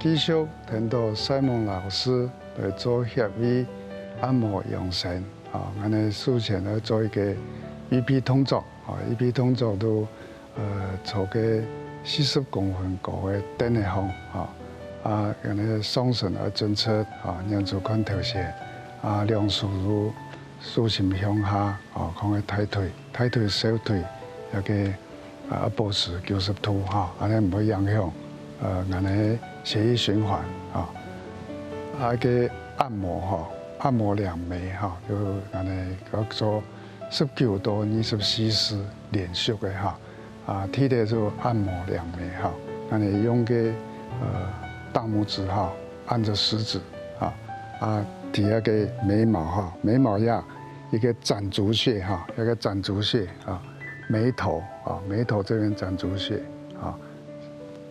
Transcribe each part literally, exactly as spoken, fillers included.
繼續聽到賽蒙老師來做穴位按摩養生，啊，𠊎等首先來做一個預備動作，啊，預備動作就，呃，坐個四十公分高个凳仔項，啊，啊，𠊎等上身愛正直，啊，眼珠看頭前，啊，兩手就 手心向下，吼，看个大腿，大腿、小腿，該個，啊，保持九十度，吼，恁樣毋會影響，呃，𠊎等个血液循環，吼。啊，該個按摩，吼，按摩兩眉，吼，就𠊎等叫做十九到二十四次連續个，吼。 啊，第一个就按摩兩眉哈，恁樣用个，呃，大拇指哈，按著食指哈，啊，底下个眉毛哈，眉毛呀，一個攢竹穴哈，一個攢竹穴啊，眉頭啊，眉頭這邊攢竹穴啊，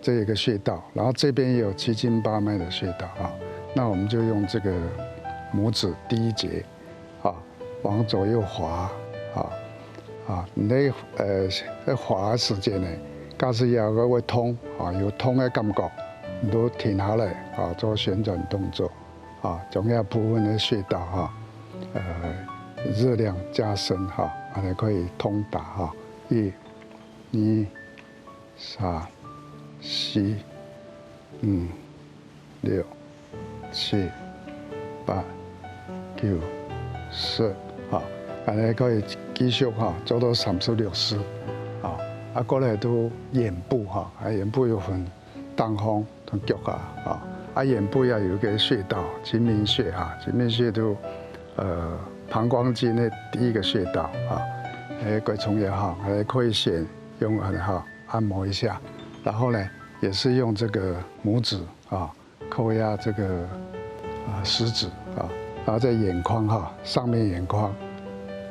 這一個穴道，然後這邊也有七經八脈的穴道啊，那我們就用這個拇指第一節 啊，往左右滑，啊，啊，你在，呃，在滑的時間呢，假使有个會痛，啊，有痛的感覺，你就停下來，啊，做旋轉動作，啊，將這部分的穴道，哈，呃，熱量加深，哈，恁樣可以通達，哈。一、二、三、四、五、 六、七、八、九、十，哈，恁樣可以繼續哈，做到三十六次，哈。啊，過來就眼部哈，啊，眼部有分頂項同腳下，哈。啊，眼部也有一個穴道，睛明穴哈，睛明穴就，呃，膀胱經的第一個穴道，哈。哎，各位朋友哈，哎，可以先用恁樣哈，按摩一下，然後呢，也是用這個拇指啊， 扣壓這個，啊，食指啊，然後在眼眶哈，上面眼眶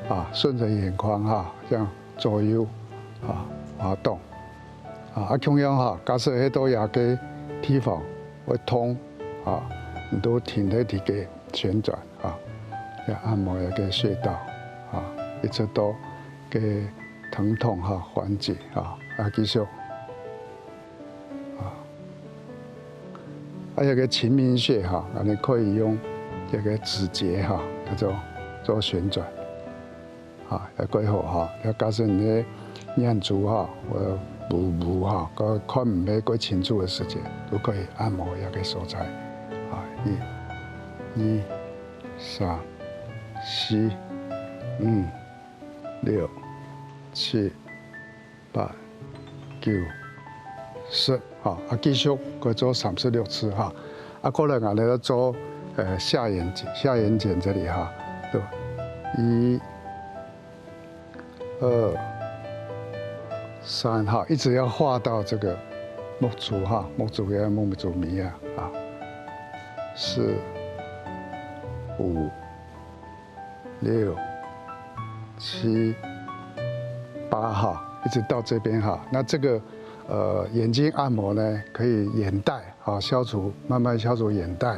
啊，順著眼眶哈，這樣左右啊滑動啊，啊，共樣哈，假使係到這個地方會痛啊，你就停在這個旋轉啊，要按摩這個穴道啊，一直到該疼痛哈緩解啊，啊，繼續。 啊。啊，這個睛明穴哈，恁樣可以用這個指節哈，來做，做旋轉。啊，也蓋好哈，也假使你个眼珠哈，或者模糊哈，看，看毋係蓋清楚个時節，都可以按摩這個所在。啊，一、二、三、四、五、六、七、 八、九、十，哈，啊，繼續過做三十六次哈。啊，過來𠊎等要做，呃，下眼瞼，下眼瞼這裡哈，對吧？一、二、三，哈，一直要畫到這個目珠哈，目珠跟目珠眉啊，啊，四、五、 六、七、八哈，一直到這邊哈。那這個，呃，眼睛按摩呢，可以眼袋啊，消除，慢慢消除眼袋，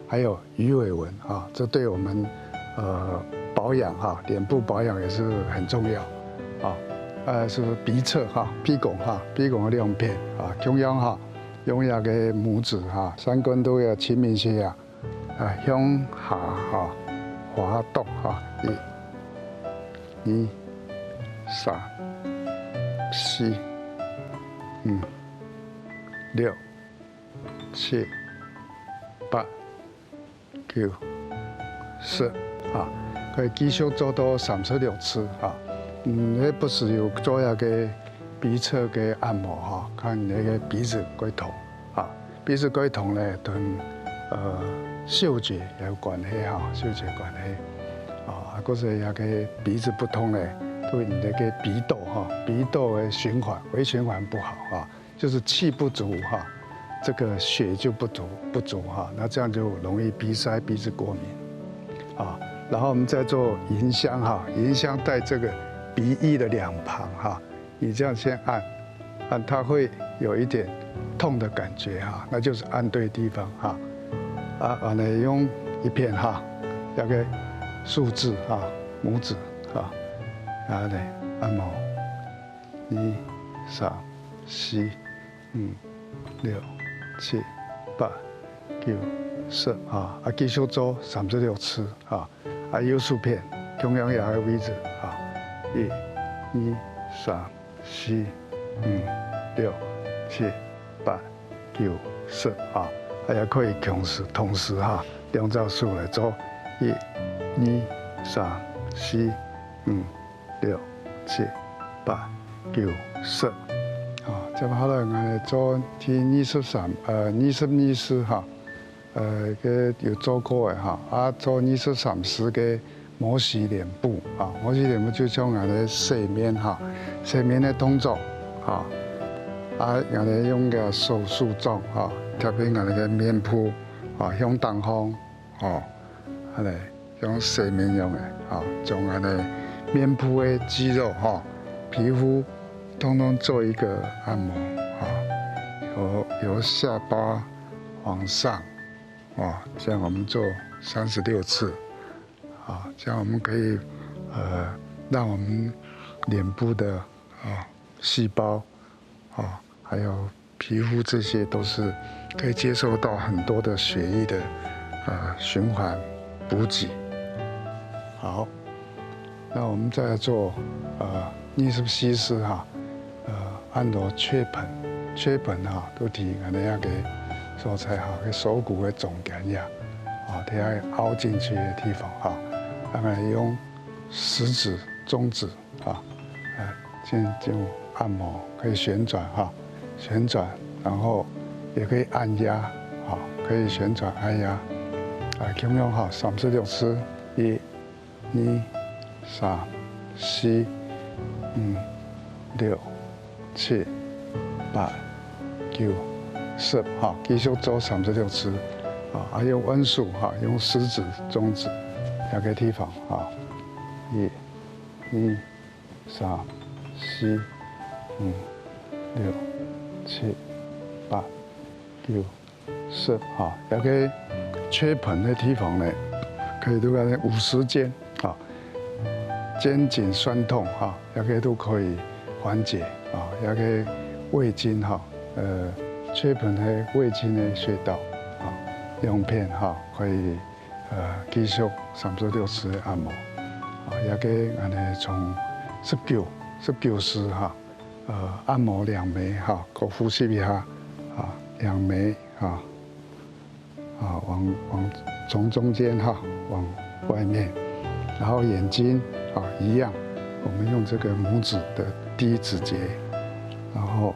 還有魚尾紋啊，這對我們，呃，保養哈，臉部保養也是很重要啊。呃，是鼻側哈，鼻公哈，鼻公的兩片啊，共樣哈，用這個拇指哈，三根都要親密些啊， 啊，向下哈，滑動哈，一、二、三、四、五、六、七、八、九、十，啊，可以繼續做到三十六次啊。嗯，這不時有做一個鼻側个按摩哈，看你个鼻子會痛。 啊，鼻子過痛呢，同，呃，嗅覺有關係哈，嗅覺關係。啊，或是那個鼻子不通呢，對你那個鼻竇哈，鼻竇的循環、微循環不好哈，就是氣不足哈，這個血就不足，不足哈，那這樣就容易鼻塞、鼻子過敏。啊，然後我們再做迎香哈，迎香在這個鼻翼的兩旁哈， 你這樣先按，按它會有一點痛的感覺哈，那就是按對地方哈。啊，然後用一片哈，那個食指哈，拇指哈，然後呢，按摩，一、三、四、五、六、七、八、九、十啊，啊，繼續做三十六次啊，啊，右手片，共樣也个位置啊，一、二、三、四、五、六、七、八、九、十啊，啊，也可以同時同時哈，兩隻手來做，一、二、三、四、五、六、七、八、九、十。啊，接下來𠊎來做第二十三，呃，二十二式哈。 呃，个有做過个哈，啊，做二十三式个摩西臉部啊，摩西臉部就像𠊎个洗面哈，洗面个動作啊，啊，𠊎个用个手手掌哈，貼在𠊎个面部啊，向頂方啊，恁呢，像洗面樣个啊，將𠊎个面部个肌肉哈，皮膚通通做一個按摩啊，由由下巴往上。 哦，这样我们做三十六次，啊，这样我们可以，呃，让我们脸部的，啊，细胞，啊，还有皮肤这些都是可以接受到很多的血液的，呃，循环补给。好，那我们再来做，呃，二十四式哈，呃，按摩缺盆，缺盆哈，都提恁样个所在哈，个锁骨个中间呀，啊，它要凹进去的地方哈，那么用食指、中指啊，啊，进进入按摩，可以旋转哈，旋转，然后也可以按压，啊，可以旋转按压，啊，共样哈，三十六次，一、 二、三、四、五、六、七、八、九、十，哈，繼續做三十六次，啊，還有按手哈，用食指、中指兩個地方哈，一、二、三、四、五、六、七、八、九、 十哈，這個缺盆个地方呢，可以做个五十肩哈，肩頸痠痛哈，這個都可以緩解啊。這個胃經哈，呃，缺盆个胃經个穴道啊，兩片哈，可以呃繼續三十六次个按摩啊。這個恁呢從十九、十九式哈， 呃，按摩兩眉哈，各複習一下，啊，兩眉哈，啊，往往從中間哈往外面，然後眼睛啊一樣，我們用這個拇指的第一指節，然後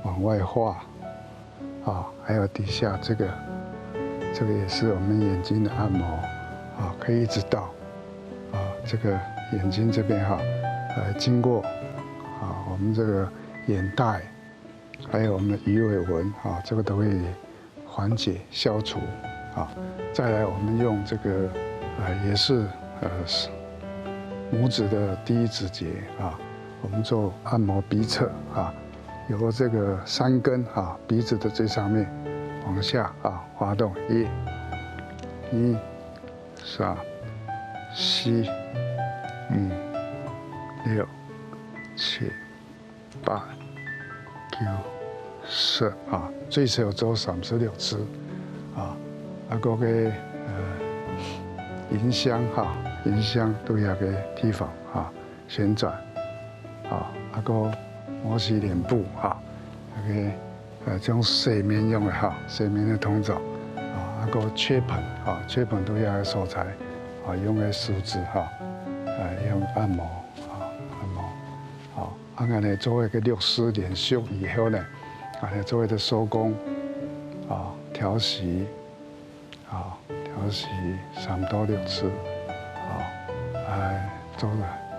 往外畫， 啊，還有底下這個，這個也是我們眼睛的按摩，啊，可以一直到，啊，這個眼睛這邊哈，呃，經過，啊，我們這個眼袋，還有我們的魚尾紋，啊，這個都會緩解消除，啊。再來，我們用這個，呃，也是，呃，拇指的第一指節，啊，我們做按摩鼻側，啊， 由這個山根啊，鼻子的最上面往下啊，滑動，一、二、三、四、五、六、七、八、九、十啊，最少做三十六次啊。啊，該個，呃，迎香哈，迎香都有个地方啊，旋轉。 啊，啊，該个摩西臉部哈，該个，呃，像洗面樣个哈，洗面个動作，啊，啊，該个缺盆哈，缺盆都有个所在，啊，用个手指哈，呃，用按摩，啊，按摩，啊，啊，恁呢做一個六式連續以後呢，恁呢做一個收工，啊，調息， 啊，調息三到六次，啊，哎，做，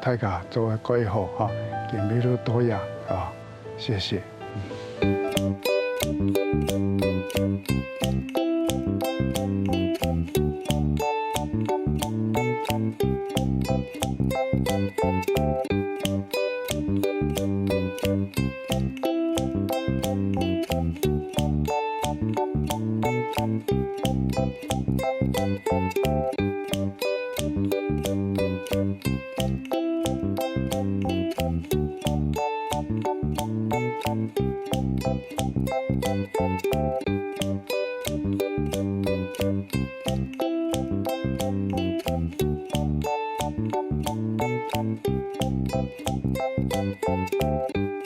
大家做个過好哈，今日就到這啊，謝謝。